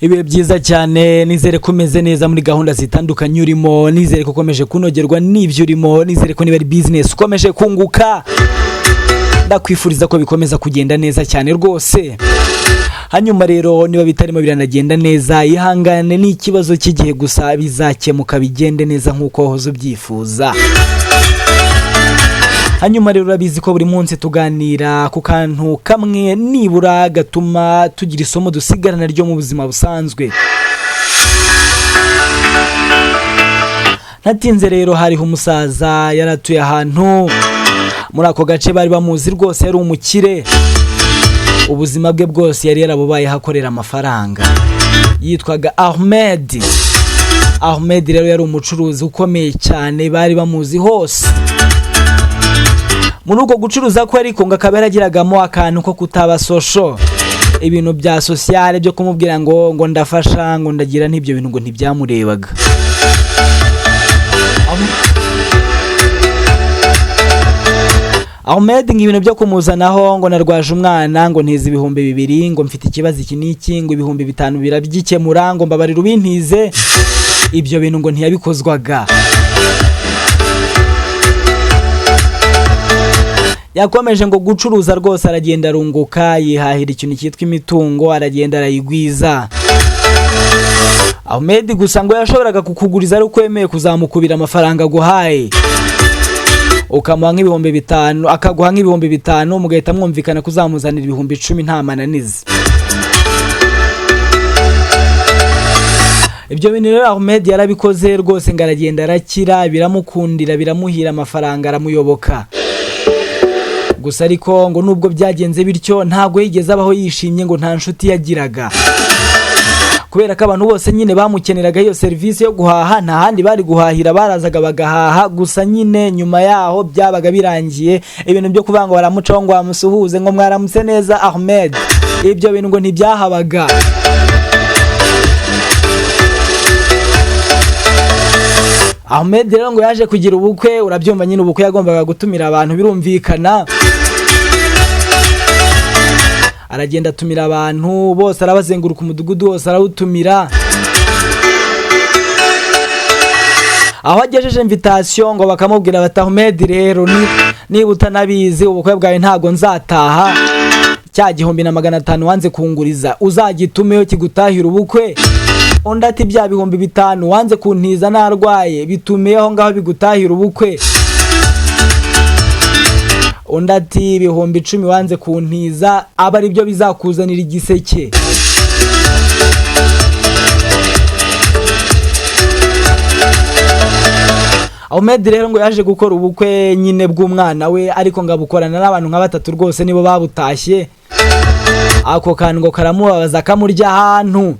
Ibihe byiza cyane. Nizere ko umeze neza muri gahunda zitandukanye urimo, nizere ko ukomeje kunogerwa n'ibyo urimo, nizere ko niba ari business ukomeje kunguka. Ndakwifuriza ko bikomeza kugenda neza cyane rwose. Hanyuma rero niba bitarimo biranagenda neza, ihangane, ni ikibazo cy'igihe gusa, bizakemuka bigende neza nk'uko wahoze ubyifuza. Hanyuma rero urabizi ko buri munsi tuganira ku kantu kamwe nibura gatuma tugira isomo dusigarana ryo mu buzima busanzwe. Ntatinze rero, hariho umusaza yari atuye ahantu muri ako gace, bari bamuzi rwose, yari umukire. Ubuzima bwe bwose yari yarabubayeho akorera amafaranga. Yitwaga Ahmed. Ahmed rero yari umucuruzi ukomeye cyane, bari bamuzi hose. Muri uko gucuruza kwe ariko ngo akaba yaragiragamo akantu ko kutaba social, ibintu bya social byo kumubwira ngo ndafasha, ngo ndagira n'ibyo bintu ngo ntibyamurebaga. Ahmed ngo ibintu byo kumuzanaho ngo narwaje umwana, ngo ntize 2000, ngo mfite ikibazo iki n'iki, ngo 5000 birabyikemura, ngo mbabarira ubintize, ibyo bintu ngo ntiyabikozwaga. Yakomeje ngo gucuruza rwose, aragenda arunguka, yihahira ikintu cyitwa imitungo, aragenda arayigwiza. Ahmed gusa ngo yashoboraga kukuguriza ari uko wemeye kuzamukubira amafaranga aguhaye, ukamuha nk'5000, akaguha nk'5000, mugahita mwumvikana kuzamuzanira 10,000 nta mananiza. Ibyo bintu rero Ahmed yarabikoze rwose, ngo aragenda arakira, biramukundira, biramuhira, amafaranga aramuyoboka. Gusa ariko ngo nubwo byagenze bityo, ntabwo yigeze abaho yishimye, ngo nta nshuti yagiraga, kubera ko abantu bose nyine bamukeneraga iyo serivisi yo guhaha, nta handi bari guhahira, barazaga bagahaha. Gusa nyine nyuma yaho byabaga birangiye, ibintu byo kuvuga ngo baramucaho ngo bamusuhuze ngo mwaramutse neza Ahmed, ibyo bintu ngo ntibyahabaga. Ahmed rero ngo yaje kugira ubukwe, urabyumva nyine, ubukwe yagombaga gutumira abantu, birumvikana. Aragenda atumira abantu bose, arabazenguruka umudugudu wose arawutumira. Aho agejeje invitation ngo bakamubwira bati: "Ahmed rero, niba utanabizi, ubukwe bwawe ntabwo nzataha. Cya 1500 wanze kunguriza uzagitumeyo kigutahira ubukwe." Undi ati: "Bya 5000 wanze kuntiza narwaye, bitumiye aho ngaho bigutahira ubukwe." Undi ati: "10,000 wanze kuntiza aba aribyo bizakuzanira igiseke." Ahmed rero ngo yaje gukora ubukwe nyine bw'umwana we, ariko ngo abukorana n'abantu nka batatu rwose nibo babutashye. Ako kantu ngo karamubabaza, kamurya ahantu.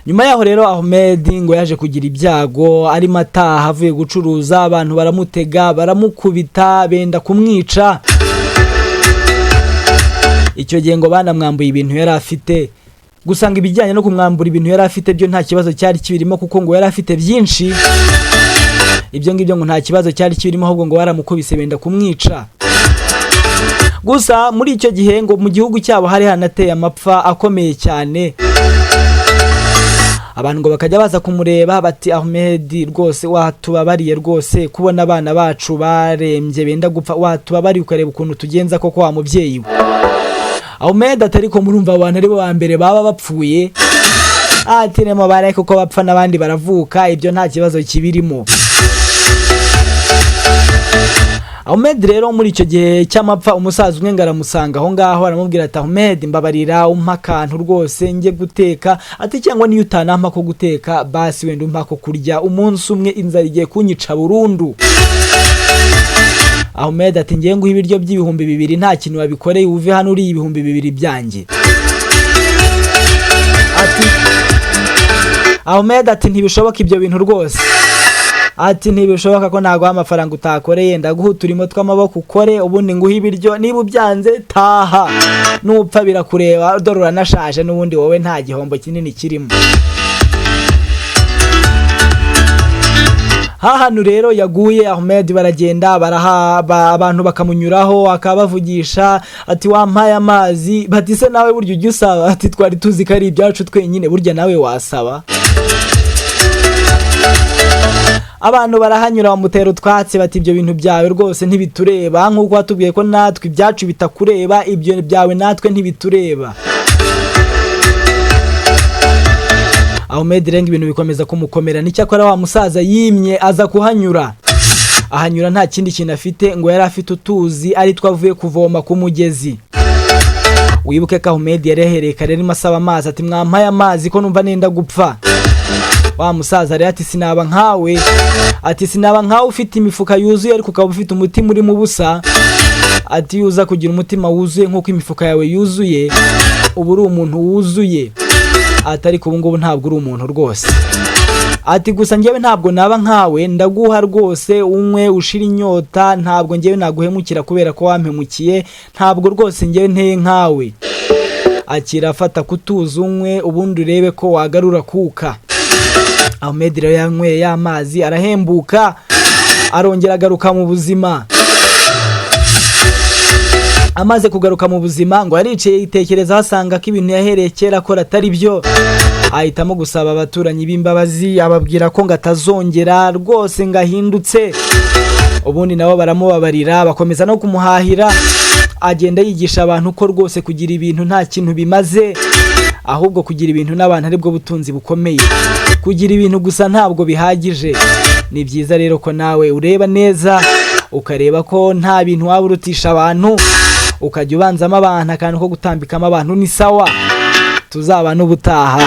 Nyuma yaho rero Ahmed ngo yaje kugira ibyago, arimo ataha avuye gucuruza, abantu baramutega, baramukubita, benda kumwica. Icyo gihe ngo banamwambuye ibintu yari afite. Gusa ngo ibijyanye no kumwambura ibintu yari afite byo nta kibazo cyari kibirimo, kuko ngo yari afite byinshi. Ibyo ngibyo ngo nta kibazo cyari kibirimo, ahubwo ngo baramukubise benda kumwica. Gusa muri icyo gihe ngo mu gihugu cyabo hari hanateye amapfa akomeye cyane. Abantu ngo bakajya baza kumureba bati: "Ahmed rwose, watubabariye rwose, kubona abana bacu barembye benda gupfa, watubabariye ukareba ukuntu tugenza koko wa mubyeyi we." Ahmed ati: "Ariko murumva abantu aribo ba mbere baba bapfuye?" Ati: "Nemo bare kuko bapfa n'abandi baravuka, ibyo nta kibazo kibirimo." Ahmed rero muri icyo gihe cy'amapfa, umusaza umwe ngo aramusanga aho ngaho, aramubwira ati: "Ahmed, mbabarira umpa akantu rwose njye guteka." Ati: "Cyangwa niyo utanampa ko guteka, basi wenda umpa ko kurya umunsi umwe, inzara igiye kunyica burundu." Ahmed ati: "Ngiye nguha ibiryo by'2000 nta kintu wabikoreye, uve hano uriye 2000 byanjye." Ati Ahmed ati: "Ntibishoboka ibyo bintu rwose." Ati: "Ntibishoboka ko naguha amafaranga utakoreye, ndaguha uturimo tw'amaboko ukore, ubundi nguhe ibiryo, niba ubyanze taha, nupfa birakureba, dore uranashaje n'ubundi wowe nta gihombo kinini kirimo." Hantu rero yaguye Ahmed, baragenda baraha abantu bakamunyuraho, akabavugisha ati: "Wampaye amazi?" Bati: "Se nawe burya ujya usaba?" Ati: "Twari tuzi ko ari ibyacu twenyine, burya nawe wasaba?" Abantu barahanyura bamutera utwatsi, bati: "Ibyo bintu byawe rwose ntibitureba, nk'uko watubwiye ko natwe ibyacu bitakureba, ibyo byawe natwe ntibitureba." Ahmed renga ibintu bikomeza kumukomera. N'icyakora wa musaza yimye aza kuhanyura, ahanyura nta kindi kintu afite, ngo yari afite utuzi ari two avuye kuvoma ku mugezi. Wibuke ko Ahmed yari yahereye kare arimo asaba amazi, ati: "Mwampaye amazi ko numva nenda gupfa?" Wa musaza rero ati: "Sinaba nkawe," ati: "Sinaba nkawe ufite imifuka yuzuye ariko ukaba ufite umutima urimo ubusa." Ati: "Uza kugira umutima wuzuye nk'uko imifuka yawe yuzuye, uba uri umuntu wuzuye." Ati: "Ariko ubu ngubu ntabwo uri umuntu rwose." Ati: "Gusa njyewe ntabwo naba nkawe, ndaguha rwose unywe ushira inyota, ntabwo njyewe naguhemukira kubera ko wampemukiye, ntabwo rwose njyewe nteye nkawe. Akira, afata kutuza unywe, ubundi urebe ko wagarura kuka." Ahmed rero yanyweye ya mazi, arahembuka, arongera agaruka mu buzima. Amaze kugaruka mu buzima, ngo yaricaye yitekerezaho, asanga ko ibintu yahereye kera akora atari byo, ahitamo gusaba abaturanyi b'imbabazi, ababwira ko ngo atazongera rwose, ngo ahindutse. Ubundi nabo baramubabarira, bakomeza no kumuhahira. Agenda yigisha abantu ko rwose kugira ibintu nta kintu bimaze, ahubwo kugira ibintu n'abantu aribwo butunzi bukomeye. Kugira ibintu gusa ntabwo bihagije. Ni byiza rero ko nawe ureba neza, ukareba ko nta bintu waba urutisha abantu, ukajya ubanzamo abantu, akantu ko gutambikamo abantu ni sawa. Tuzaba n'ubutaha.